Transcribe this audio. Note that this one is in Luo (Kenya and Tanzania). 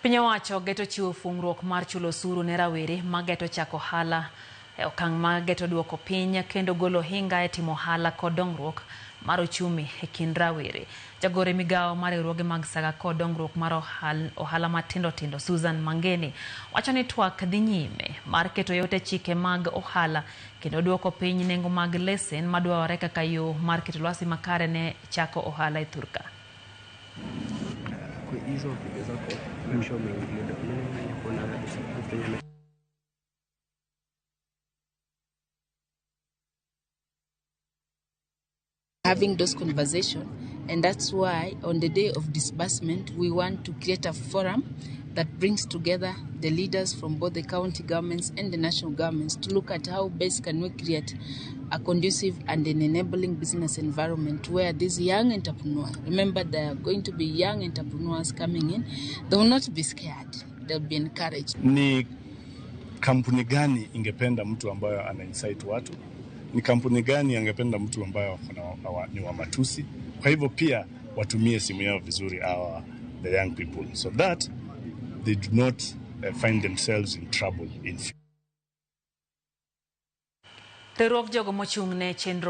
Piny owacho geto chiwo fungruok mar chulo osuru ne rawere mageto chako ohala e okang' ma geto duoko piny kendo golo ohinga e timo ohala kod dongruok mar ochumi e kind rawere. Jagoro e migawo mar riwruoge mag saga kod dongruok mar ohala matindo tindo Susan Mangeni wacho ni twak dhi nyime mar keto yot e chike mag ohala kendo duoko piny nengo mag lesen madwarore kaka yo mar keto lwasi makare ne chako ohala e thurka. Kwa hizo video zako make sure umeinclude. Mimi kuna mtu mwenye Having those conversations, and that's why on the day of disbursement we want to create a forum that brings together the leaders from both the county governments and the national governments to look at how best can we create a conducive and an enabling business environment where these young entrepreneurs, remember there are going to be young entrepreneurs coming in, they will not be scared, they'll be encouraged. Ni kampuni gani ingependa mtu ambayo ana incite watu? Ni kampuni gani angependa mtu ambayo ni wa matusi? Kwa hivyo pia watumie simu yao vizuri, our the young people, so that they do not find themselves in trouble in future. Riwruog jogo mochung' ne chenro